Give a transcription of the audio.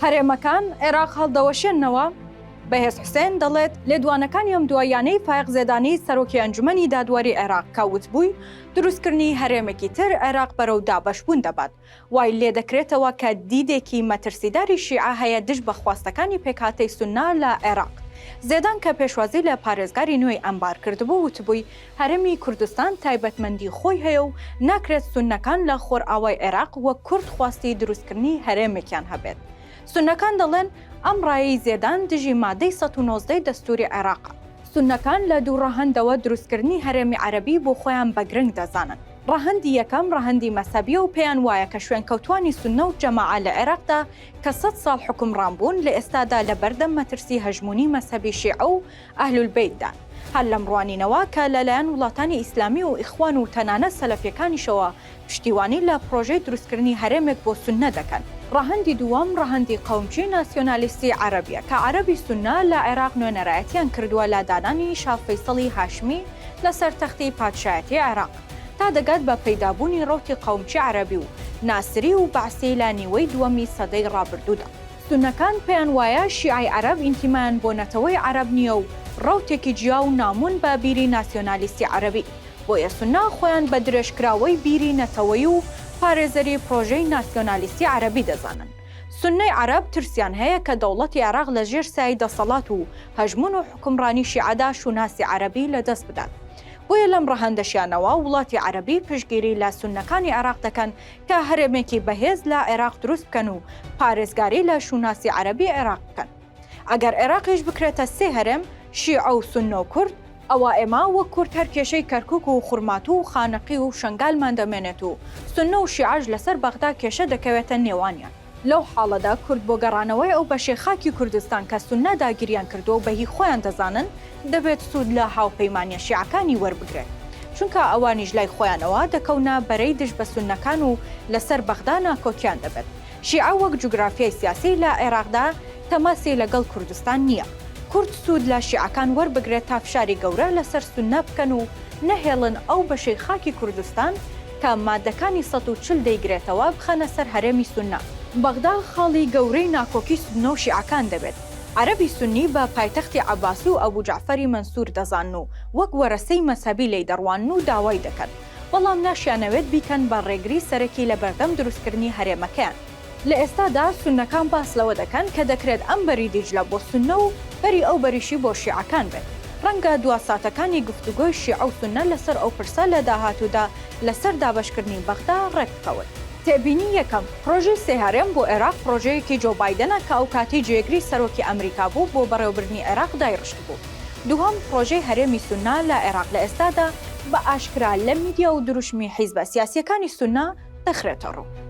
هەرێمەکان عێراق هەڵدەوەشێننەوە؟ بەهێز حوسێن دەڵێت، لێدوانەکانی ئەم دواییانەی فایەق زێدانی سەرۆکی ئەنجومەنی دادوەری عێراق کە وتبووی دروستکردنی هەرێمێکی تر عێراق بەرەو دابەشبوون دەبات، وای لێدەکرێتەوە کە دیدێکی مەترسیداری شیعە هەیە دژ بە خواستەکانی پێکهاتەی سوننە لە عێراق. زێدان کە پێشوازی لە پارێزگاری نوێی ئەنبار کردبوو وتبووی هەرێمی کوردستان تایبەتمەندی خۆی هەیە و ناکرێت سوننەکان لە خۆرئاوای عێراق وەک کورد خواستی دروستکردنی هەرێمێکیان هەبێت. سوننەکان دەڵێن ئەم ڕایەی زێدان دژی مادەی 119 ی دەستوری عێراقە. سوننەکان لە دوو ڕەهەندەوە دروستکردنی هەرێمی عەرەبی بۆ خۆیان بە گرنگ دەزانن. ڕەهەندی یەکەم ڕەهەندی مەزهەبیە و پێیان وایە کە شوێنکەوتوانی سوننە و جەماعە لە عێراقدا کە سەد ساڵ حوکمڕان بوون لە ئێستادا لە بەردەم مەترسی هەژموونی مەزهەبی شیعە و ئەهلولبەیتدان. هەر لەم ڕوانینەوە کە لە لایەن وڵاتانی ئیسلامی و ئیخوان و تەنانەت سەلەفیەکانیشەوە پشتیوانی لە پڕۆژەی دروستکردنی هەرێمێک بۆ سوننە دەکەن. ڕەهەندی دووەم ڕەهەندی قەومچی ناسیۆنالیستی عەرەبیە کە عەرەبی سوننە لە عێراق نوێنەرایەتیان کردووە لە دانانی شا فەیسەڵی هاشمی لەسەر تەختی پادشایەتی عێراق تا دەگات بە پەیدابوونی ڕەوتی قەومچی عەرەبی و ناسری و بەعسی لە نیوەی دووەمی سەدەی ڕابردوودا. سوننەکان پێیان وایە شیعەی عەرەب ئینتیمایان بۆ نەتەوەی عەرەب نییە و ڕەوتێکی جیا و نامۆن بە بیری ناسیۆنالیستی عەرەبی. بۆیە سوننە خۆیان بە درێژکراوەی بیری نەتەوەیی و پارێزەری پرۆژەی ناسیۆنالیستی عەرەبی دەزانن. سوننەی عەرەب ترسیان هەیە کە دەوڵەتی عێراق لە ژێر سایەی دەسەڵات و هەژموون و حوکمڕانی شیعەدا شوناسی عەرەبی لە دەست بدات. بۆیە لەم ڕەهەندەشیانەوە وڵاتی عەرەبی پشتگیری لە سوننەکانی عێراق دەکەن کە هەرێمێکی بەهێز لە عێراق دروست بکەن و پارێزگاری لە شوناسی عەرەبی عێراق بکەن. ئەگەر عێراقیش بکرێتە سێ هەرێم، شیعە و سوننە و کورد، ئەوا ئێمە وەک کورد هەر کێشەی کەرکوک و خورماتوو و خانەقی و شەنگالمان دەمێنێت و سوننە و شیعەش لەسەر بەغدا کێشە دەکەوێتە نێوانیان. لەو حاڵەدا کورد بۆ گەڕانەوەی ئەو بەشەی خاکی کوردستان کە سوننە داگیریان کردووە و بە هی خۆیان دەزانن، دەبێت سوود لە هاوپەیمانیە شیعەکانی وەربگرێت. چونکە ئەوانیش لای خۆیانەوە دەکەونە بەرەی دژ بە سوننەکان و لەسەر بەغدا ناکۆکیان دەبێت. شیعە وەک جوگرافیای سیاسی لە عێراقدا تەماسی لەگەڵ کوردستان نییە. کورد سوود لە شیعەکان وەربگرێت تا فشاری گەورە لەسەر سوننە بکەن و نەهێڵن ئەو بەشەی خاکی کوردستان کە مادەکانی 140 دەیگرێتەوە بخەنە سەر هەرێمی سوننە. بەغدا خاڵی گەورەی ناکۆکی سوننە و شیعەکان دەبێت. عەرەبی سوننی بە پایتەختی عەباسی و ئەبو جەعفەری مەنسوور دەزانن و وەک وەرەسەی مەزهەبی لێی دەڕوانن و داوای دەکەن. بەڵام ناشیانەوێت بیکەن بە ڕێگری سەرەکی لە بەردەم دروستکردنی هەرێمەکەیان. لە ئێستادا سوننەکان باس لەوە دەکەن کە دەکرێت ئەم بەری دیجلە بۆ سوننە و بەری ئەو بەریشی بۆ شیعەکان بێت. ڕەنگە دوا ساتەکانی گفتوگۆی شیعە و سوننە لەسەر ئەو پرسە لە داهاتوودا لەسەر دابەشکردنی بەغدا ڕێکبکەون. تێبینی یەکەم، پرۆژەی سێ هەرێم بۆ عێراق پرۆژەیەکی جۆ بایدنە کە ئەوکاتەی جێگری سەرۆکی ئەمریکا بوو بۆ بەڕێوەبردنی عێراق دایڕشتبوو. دووهەم، پرۆژەی هەرێمی سوننە لە عێراق لە ئێستادا بە ئاشکرا لە میدیا و دروشمی حیزبە سیاسییەکانی سوننە دەخرێتە ڕوو.